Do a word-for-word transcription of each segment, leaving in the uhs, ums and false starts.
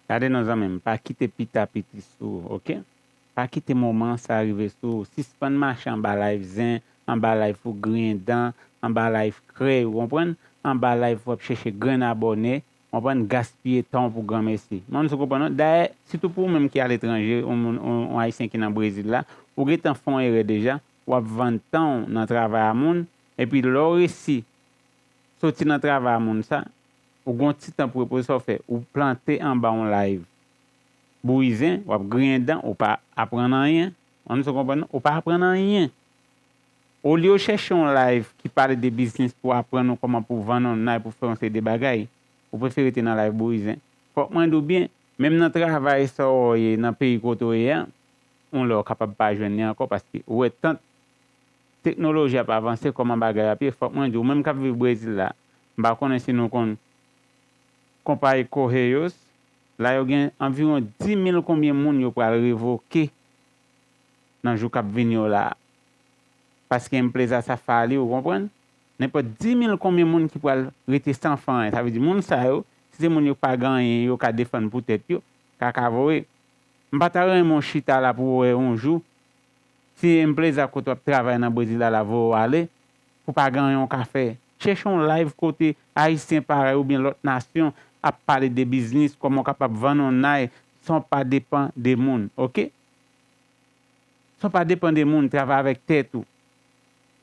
Gade non zanmi m, pa kite pita piti sou ou, oke? Pa kite moman sa rive sou ou. Sispann mache anba live zen, anba live pou griyen dan, anba live krèy, ou konprann? Anba live pou w ap chèche grenn abòne, ou konprann? Gaspiye tan w pou granmesi. Mwen, si w konprann non? Dayè, sitou pou ou menm ki aletranje, ou moun, ou, ou ayisyen ki nan Brezil la, ou gentan fè yon erè deja, w ap vann tan w nan travay a moun, epi lè w resi soti nan travay a moun sa, ou gon ti tan pou repoze, sa w fè, ou plante anba yon live bouyi zen, w ap griyen dan, ou pa aprann anyen. Ou konprann? Ou pa aprann anyen. Olye w chèche yon live ki pale de biznis pou aprann ou kòman pou vann yon nay, pou fè yon seri de bagay, ou prefere rete nan live bouyi zen. Fòk mwen di w byen, menm nan travay sa w ye, nan peyi kote w ye a, yon lè w kapab pa jwenn li ankò, paske ou wè tan teknoloji ap avanse, kòman bagay ap ye, fòk mwen di w, ou menm k ap viv Brezil la, m pa konnen si nou konn konpayi Correios, la yo gen anviwon dis mil konbyen moun yo pral revoke nan jou k ap vini yo la. Paske enpreza sa fali, ou konprann? Nenpòt dis mil konbyen moun ki pral rete san fè anyen. Sa vle di, moun sa yo, si se moun yo pa gen anyen yo ka defann pou tèt yo, kaka voye. M pa ta renmen w chita la pou w wè yon jou, si enpreza kote w ap travay nan Brezil la, la voye w ale, pou pa gen anyen w ka fè. Chèche yon live kote Ayisyen parèy oubyen lòt nasyon ap pale de biznis, kòman w kapab vann yon nay san w pa depann de moun, oke? San w pa depann de moun, travay avèk tèt ou.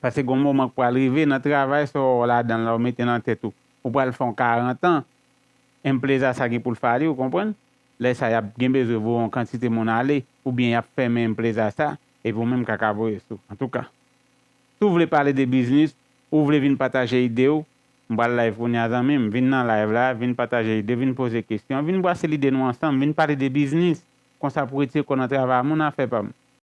Paske gon moman k pral rive nan travay sa w ladan la, w mete nan tèt ou, ou pral fè yon karant an, enpreza sa gen pou l fali, ou konprann? Lè sa, y ap gen bezwen voye yon kantite moun ale, oubyen y ap fèmen enpreza sa, epi ou menm kaka voye sou. Antouka, si w vle pale de biznis, ou vle vin pataje ide w, m pral live kounye a, zanmi m, vin nan live la, vin pataje ide, vin poze kesyon, vin brase lide nou ansanm, vin pale de biznis. Konsa pou retire kò w nan travay a moun, afè pa m.